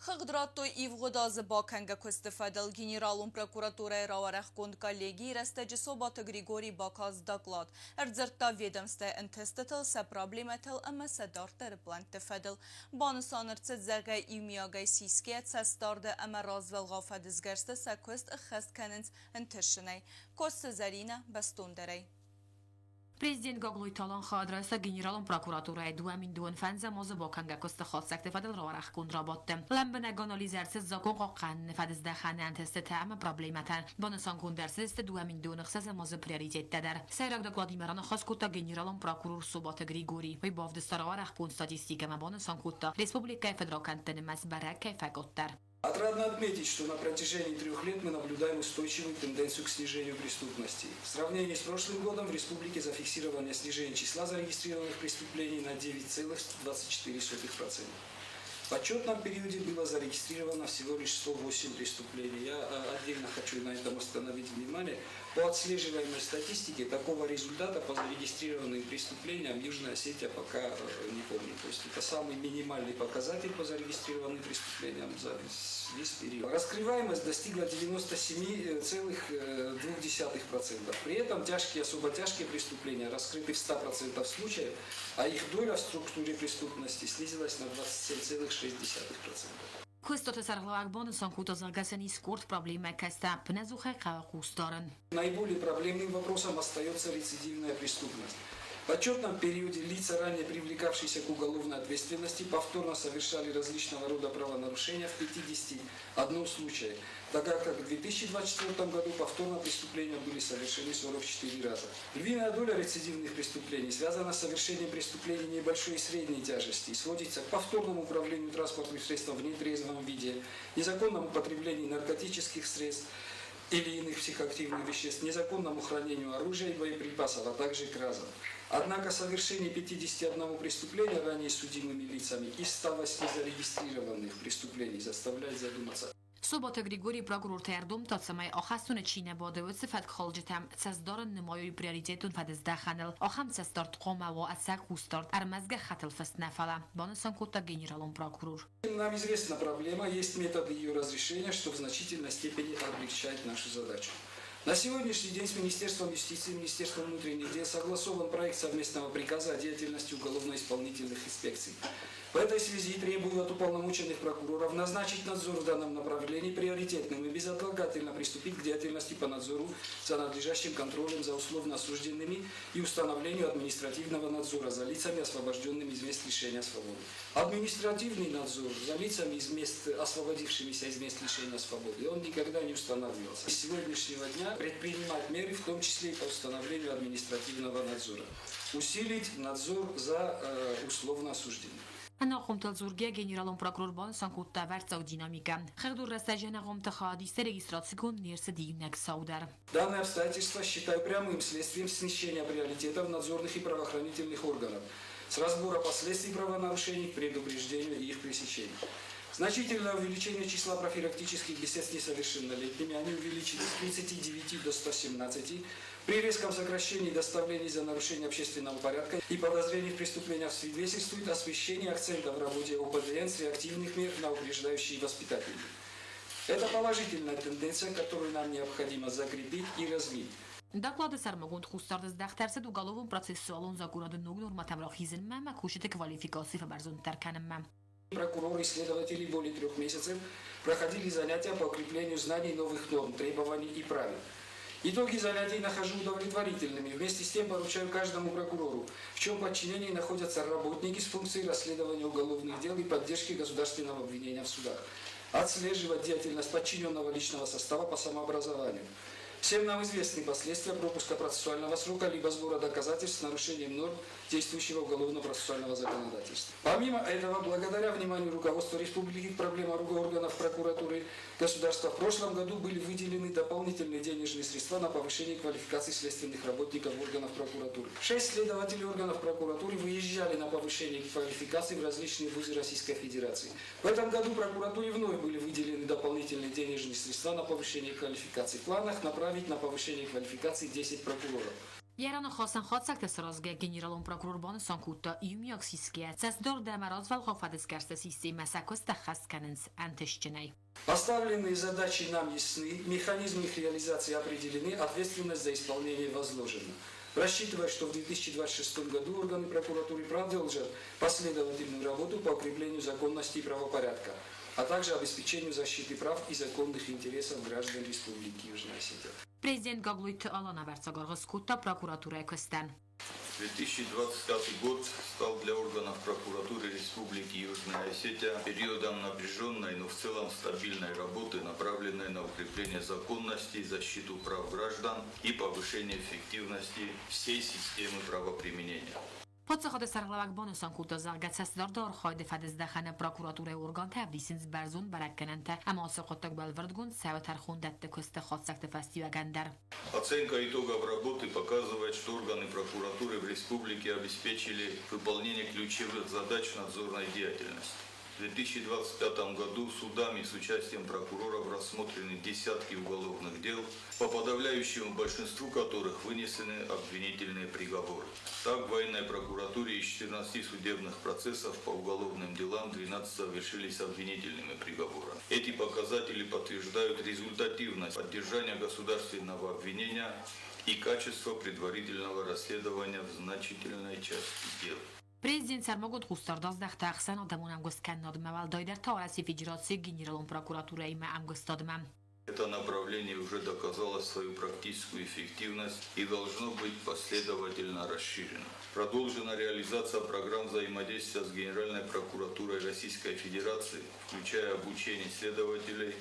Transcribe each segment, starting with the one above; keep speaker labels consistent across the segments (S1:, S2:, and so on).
S1: Хыгъд радтой ивгъуыд азы бакӕнгӕ куысты фӕдыл Генералон прокуратурӕйы рауӕрӕхгонд коллегийы рӕстӕджы Собаты Григорий бакаст доклад. Ӕрдзырдта ведомствӕйы ӕнтыстытыл, сӕ проблемӕтыл ӕмӕ сӕ дарддӕры плӕнтты фӕдыл. Банысан ӕрцыд, зӕгъгӕ, иумиагӕй сисгӕ цӕстдарды ӕмӕ развӕлгъау фӕдысгӕрсты сӕ куыст ӕххӕст кӕнынц ӕнтысынӕй. Коцты Зӕринӕ бӕстондӕрӕй.
S2: Президент Гаглойты Алан хайад райста Генералон прокуратурӕйы 2025 азы бакӕнгӕ куысты хатдзӕгты фӕдыл рауӕрӕхгонд рабадты. Лӕмбынӕг анализ ӕрцыд закъонхъахъхъӕныны фӕдыздӕхӕны ӕнтыстытӕ ӕмӕ проблемӕтӕ. Банысангонд ӕрцыдысты 2026 азы приоритеттӕ дӕр. Сӕйраг докладимӕ раныхас кодта генералон прокурор Собаты Григорий. Уый бавдыста рауӕрӕхгонд статистикӕмӕ, банысан кодта, республикӕйы фыдракӕндты нымӕц бӕрӕг кӕй фӕкъаддӕр.
S3: Отрадно отметить, что на протяжении 3 лет мы наблюдаем устойчивую тенденцию к снижению преступности. В сравнении с прошлым годом в республике зафиксировано снижение числа зарегистрированных преступлений на 9,24%. В отчетном периоде было зарегистрировано всего лишь 108 преступлений. Я отдельно хочу на этом остановить внимание. По отслеживаемой статистике такого результата по зарегистрированным преступлениям Южная Осетия пока не помнит. То есть это самый минимальный показатель по зарегистрированным преступлениям за весь период. Раскрываемость достигла 97,2%. При этом тяжкие и особо тяжкие преступления раскрыты в 100% случаев, а их доля в структуре преступности снизилась на 27,6%.
S2: Куыстуаты сӕргълӕууӕг банысан кодта, зӕгъгӕ, сын ис къорд проблемӕ, кӕцытӕ ӕппынӕдзухӕй хъӕуы хъус дарын.
S3: Наиболее проблемным вопросом остается рецидивная преступность. В отчетном периоде лица, ранее привлекавшиеся к уголовной ответственности, повторно совершали различного рода правонарушения в 51 случае, тогда как в 2024 году повторно преступления были совершены 44 раза. Львиная доля рецидивных преступлений связана с совершением преступлений небольшой и средней тяжести и сводится к повторному управлению транспортным средством в нетрезвом виде, незаконному употреблению наркотических средств или иных психоактивных веществ, незаконному хранению оружия и боеприпасов, а также кражам. Однако совершение 51 преступления ранее судимыми лицами из 108 зарегистрированных преступлений заставляет задуматься.
S2: Собаты Григорий прокурортӕй ӕрдомдта, цӕмӕй ахӕстоны чи нӕ бады, уыцы фӕткхалджытӕм цӕстдарын нымайой приоритетон фӕдыздӕхӕныл. Ахӕм цӕстдард хъуамӕ уа ӕцӕг хъусдард, ӕрмӕст гӕххӕттыл фыст нӕ, фӕлӕ, банысан кодта генералон прокурор.
S3: Нам известна проблема, есть методы ее разрешения, что в значительной степени облегчает нашу задачу. На сегодняшний день с Министерством юстиции и Министерством внутренних дел согласован проект совместного приказа о деятельности уголовно-исполнительных инспекций. В этой связи требую от уполномоченных прокуроров назначить надзор в данном направлении приоритетным и безотлагательно приступить к деятельности по надзору за надлежащим контролем за условно осужденными и установлению административного надзора за лицами, освобожденными из мест лишения свободы. Административный надзор за лицами из мест, освободившимися из мест лишения свободы, он никогда не устанавливался. С сегодняшнего дня предпринимать меры, в том числе и по установлению административного надзора. Усилить надзор за условно осужденными.
S2: Ӕнахъомтыл дзургӕ генералон прокурор банысан кодта ӕвӕрццаг динамикӕ. Хыгъдон рӕстӕджы ӕнахъомты хайадисты регистрацигонд не рцыд иунӕг цау дӕр.
S3: Данное обстоятельство считаю прямым следствием смещения приоритетов надзорных и правоохранительных органов с разбора последствий правонарушений к предупреждению и их пресечению. Значительное увеличение числа профилактических бесед с несовершеннолетними, они увеличились с 39 до 117, при резком сокращении доставлений за нарушение общественного порядка и подозрений в преступлениях свидетельствует о смещении акцента в работе ОПДН с реактивных мер на упреждающие и воспитательные. Это положительная тенденция, которую нам необходимо закрепить и развить.
S2: Доклады сӕрмагонд хъусдард здӕхт ӕрцыд уголовон-процессуалон закъонады ног нормӕтӕм рахизынмӕ ӕмӕ кусджыты квалификаци фӕбӕрзонддӕр кӕнынмӕ.
S3: Прокуроры и следователи более 3 месяцев проходили занятия по укреплению знаний новых норм, требований и правил. Итоги занятий нахожу удовлетворительными. Вместе с тем поручаю каждому прокурору, в чьем подчинении находятся работники с функцией расследования уголовных дел и поддержки государственного обвинения в судах, отслеживать деятельность подчиненного личного состава по самообразованию. Всем нам известны последствия пропуска процессуального срока либо сбора доказательств с нарушением норм действующего уголовно-процессуального законодательства. Помимо этого, благодаря вниманию руководства республики к проблемам органов прокуратуры государства в прошлом году были выделены дополнительные денежные средства на повышение квалификации следственных работников органов прокуратуры. Шесть следователей органов прокуратуры выезжали на повышение квалификации в различные вузы Российской Федерации. В этом году прокуратуре вновь были выделены дополнительные денежные средства на повышение квалификации. В планах направить на повышение квалификации 10 прокуроров.
S2: Йӕ раныхасӕн хатдзӕгтӕ саразгӕ генералон прокурор банысан кодта, иумиаг сисгӕйӕ цӕстдард ӕмӕ развӕлгъау фӕдысгӕрсты системӕ сӕ куыст ӕххӕст кӕнынц ӕнтыстджынӕй.
S3: Поставленные задачи нам ясны, механизмы их реализации определены, ответственность за исполнение возложена. Рассчитывая, что в 2026 году органы прокуратуры продолжат последовательную работу по укреплению законности и правопорядка, а также обеспечению защиты прав и законных интересов граждан Республики Южная Осетия.
S2: Президент Гаглойты Алан ӕвӕрццаг аргъ скодта прокуратурӕйы куыстӕн.
S4: 2025 год стал для органов прокуратуры Республики Южная Осетия периодом напряженной, но в целом стабильной работы, направленной на укрепление законности, защиту прав граждан и повышение эффективности всей системы правоприменения.
S2: Паддзахады сӕргълӕууӕг банысан кодта, зӕгъгӕ, цӕстдарды архайды фӕдыздӕхӕны прокуратурӕйы органтӕ ӕвдисынц бӕрзонд бӕрӕггӕнӕнтӕ ӕмӕ ацы хъуыддаг бӕлвырдгонд цӕуы тӕрхондӕтты куысты хатдзӕгты фӕстиуӕгӕн дӕр.
S4: Оценка итогов работы показывает, что органы прокуратуры в республике обеспечили выполнение ключевых задач надзорной деятельности. В 2025 году судами с участием прокуроров рассмотрены десятки уголовных дел, по подавляющему большинству которых вынесены обвинительные приговоры. Так, в военной прокуратуре из 14 судебных процессов по уголовным делам 12 завершились обвинительными приговорами. Эти показатели подтверждают результативность поддержания государственного обвинения и качество предварительного расследования в значительной части дел.
S2: Президент сӕрмагонд хъусдард аздӕхта ӕхсӕнадӕмон ӕмгуысткӕнынадмӕ, уӕлдайдӕр та Уӕрӕсейы Федерацийы Генералон прокуратурӕимӕ ӕмгуыстадмӕ.
S4: Это направление уже доказало свою практическую эффективность и должно быть последовательно расширено. Продолжена реализация программ взаимодействия с Генеральной прокуратурой Российской Федерации, включая обучение следователей,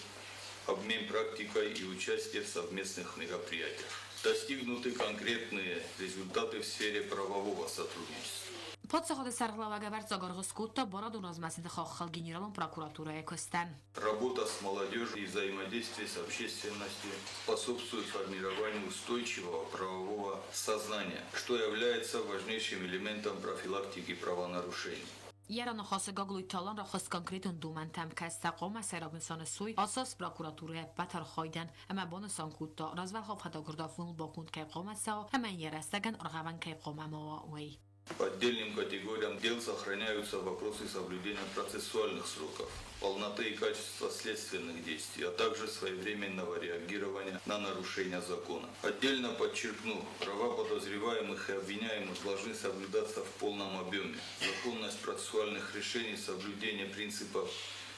S4: обмен практикой и участие в совместных мероприятиях. Достигнуты конкретные результаты в сфере правового сотрудничества.
S2: Паддзахады сӕргълӕууӕг ӕвӕрццаг аргъ скодта барадон размӕцыды хаххыл Генералон прокуратурӕйы куыстӕн.
S4: Работа с молодежью и взаимодействие с общественностью способствует формированию устойчивого правового сознания, что является важнейшим элементом профилактики правонарушений.
S2: Йӕ раныхасы Гаглойты Алан рахызт конкретон домӕнтӕм, кӕцытӕ хъуамӕ сӕйраг нысан ссой ацы прокуратурӕйы ӕппӕт архайдӕн ӕмӕ банысан кодта, развӕлгъау фӕдагуырд афоныл баконд кӕй хъуамӕ цӕуа ӕмӕ йын йӕ рӕстӕгӕн ӕргъӕвӕн кӕй хъуамӕ ма уа, уый.
S4: По отдельным категориям дел сохраняются вопросы соблюдения процессуальных сроков, полноты и качества следственных действий, а также своевременного реагирования на нарушения закона. Отдельно подчеркну, права подозреваемых и обвиняемых должны соблюдаться в полном объеме. Законность процессуальных решений, соблюдение принципов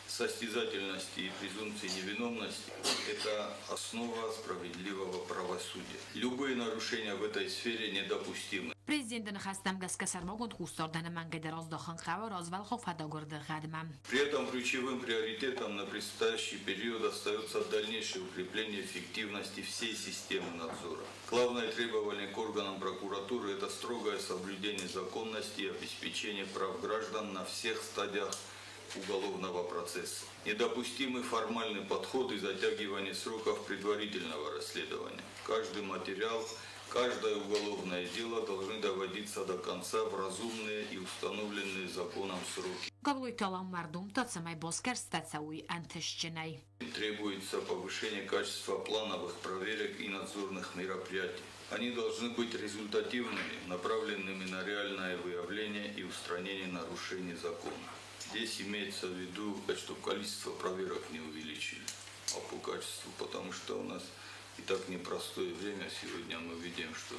S4: состязательности и презумпции невиновности – это основа справедливого правосудия. Любые нарушения в этой сфере недопустимы.
S2: Президенты ныхӕстӕм гӕсгӕ сӕрмагонд хъусдард ӕнӕмӕнгӕйдӕр аздахын хъӕуы развӕлгъау фӕдагуырды гъӕдмӕ.
S4: При этом ключевым приоритетом на предстоящий период остается дальнейшее укрепление эффективности всей системы надзора. Главное требование к органам прокуратуры – это строгое соблюдение законности и обеспечение прав граждан на всех стадиях уголовного процесса. Недопустимы формальный подход и затягивание сроков предварительного расследования. Каждый материал, каждое уголовное дело должны доводиться до конца в разумные и установленные законом сроки.
S2: Гаглойты Алан ма ӕрдомдта, цӕмӕй басгӕрсттӕ цӕуой ӕнтыстджынӕй.
S4: Требуется повышение качества плановых проверок и надзорных мероприятий. Они должны быть результативными, направленными на реальное выявление и устранение нарушений закона. Здесь имеется в виду, чтобы количество проверок не увеличили, а по качеству, потому что у нас и так непростое время. Сегодня мы видим, что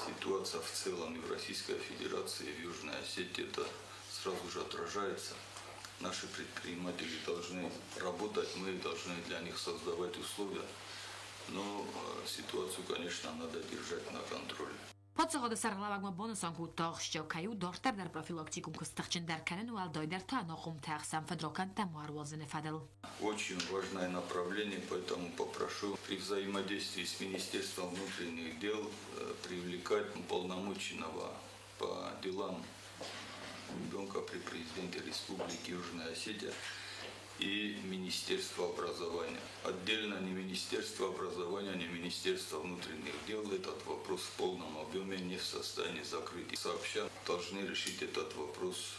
S4: ситуация в целом и в Российской Федерации, и в Южной Осетии, это сразу же отражается. Наши предприниматели должны работать, мы должны для них создавать условия. Но ситуацию, конечно, надо держать на контроле.
S2: Паддзахады сӕргълӕууӕг ма банысан кодта, ахсджиаг кӕй у дарддӕр дӕр профилактикон куыст тыхджындӕр кӕнын, уӕлдайдӕр та ӕнахъомты ӕхсӕн фыдракӕндтӕ ма ӕруадзыны фӕдыл.
S4: Очень важное направление, поэтому попрошу при взаимодействии с Министерством внутренних дел привлекать уполномоченного по делам ребенка при президенте Республики Южная Осетия и Министерство образования. Отдельно ни Министерство образования, ни Министерство внутренних дел этот вопрос в полном объеме не в состоянии закрыть. Сообща должны решить этот вопрос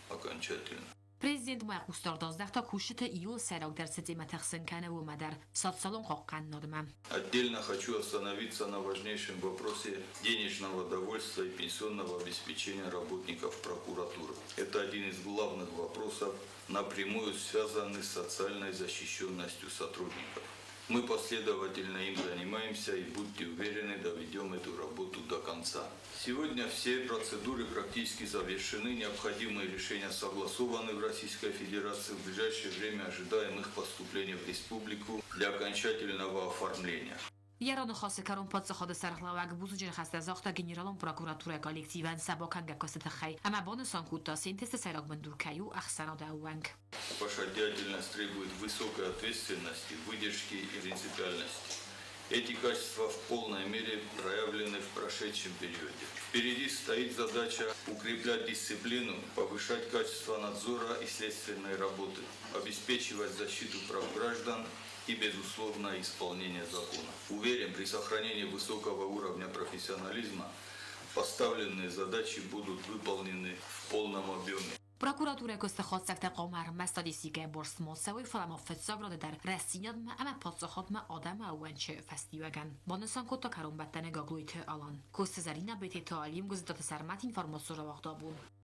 S4: окончательно.
S2: Президент ма йӕ хъусдард аздӕхта кусджыты иууыл сӕйрагдӕр цы темӕтӕ хсӕн кӕны, уымӕ дӕр – социалон хъахъхъӕнынадмӕ.
S4: Отдельно хочу остановиться на важнейшем вопросе денежного довольства и пенсионного обеспечения работников прокуратуры. Это один из главных вопросов, напрямую связанный с социальной защищенностью сотрудников. Мы последовательно им занимаемся и, будьте уверены, доведем эту работу до конца. Сегодня все процедуры практически завершены, необходимые решения согласованы в Российской Федерации. В ближайшее время ожидаем их поступления в республику для окончательного оформления.
S2: Йӕ раныхасы кӕрон паддзахады сӕргълӕууӕг бузныджы ныхӕстӕ загъта Генералон прокуратурӕйы коллективӕн сӕ бакӕнгӕ куысты тыххӕй ӕмӕ банысан кодта, се нтысты сӕйраг бындур кӕй у ӕхсӕнады ӕууӕнк.
S4: Ваша деятельность требует высокой ответственности, выдержки и принципиальности. Эти качества в полной мере проявлены в прошедшем периоде. Впереди стоит задача укреплять дисциплину, повышать качество надзора и следственной работы, обеспечивать защиту прав граждан и, безусловно, исполнение закона. Уверен, при сохранении высокого уровня профессионализма поставленные задачи будут выполнены в полном объеме.
S2: Прокуратурӕйы куысты хатдзӕгтӕ хъуамӕ ӕрмӕст статистикӕйы бӕрц ма цӕуой, фӕлӕ ма фыццаг рады дӕр рӕстдзинадмӕ ӕмӕ паддзахадмӕ адӕмы ӕууӕнчы фӕстиуӕгӕн, банысан кодта кӕронбӕттӕны Гаглойты Алан. Коцты Зӕринӕ, Бететы Алим, Гуыззыдаты Сӕрмӕт, информацион рауагъд абон.